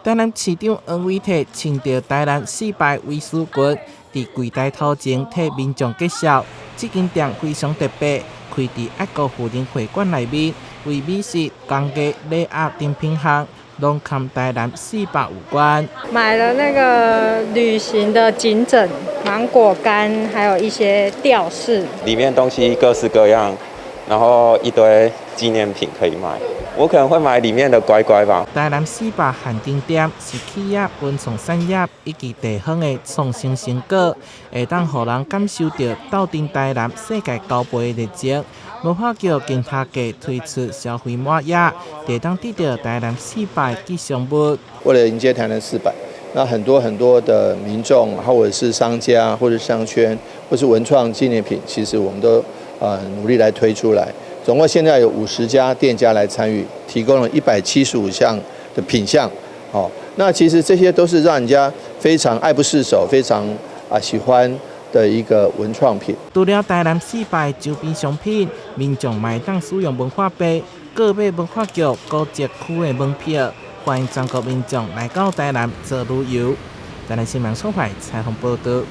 台南市長黃偉哲穿著台南四百威士裙，佇櫃台頭前替民眾介紹。這間店非常特別，開佇愛國婦人會館內面，為美食、工藝、禮盒等品項，攏和台南四百有關。買了那個旅行的頸枕、芒果乾，還有一些吊飾。裡面東西各式各樣，然後一堆紀念品可以買。我可能會買裡面的乖乖吧。台南四百限定店是企業文創產業以及地方的創新成果，會當予人感受到鬥陣台南世界交陪的熱情。文化局經頭家推出消費滿額，會當得到台南四百吉祥物。為了迎接台南四百，那很多很多的民眾，或者是商家，或者商圈，或是文創紀念品，其實我們都努力來推出來。總共現在有50家店家來參與，提供了175項的品項。哦，那其實這些都是讓人家非常愛不釋手、非常喜歡的一個文創品。除了台南四百周邊商品，民眾嘛會當使用文化幣購買文化局古蹟區的門票，歡迎全國民眾來到台南做旅遊。台南新聞創派採訪報道。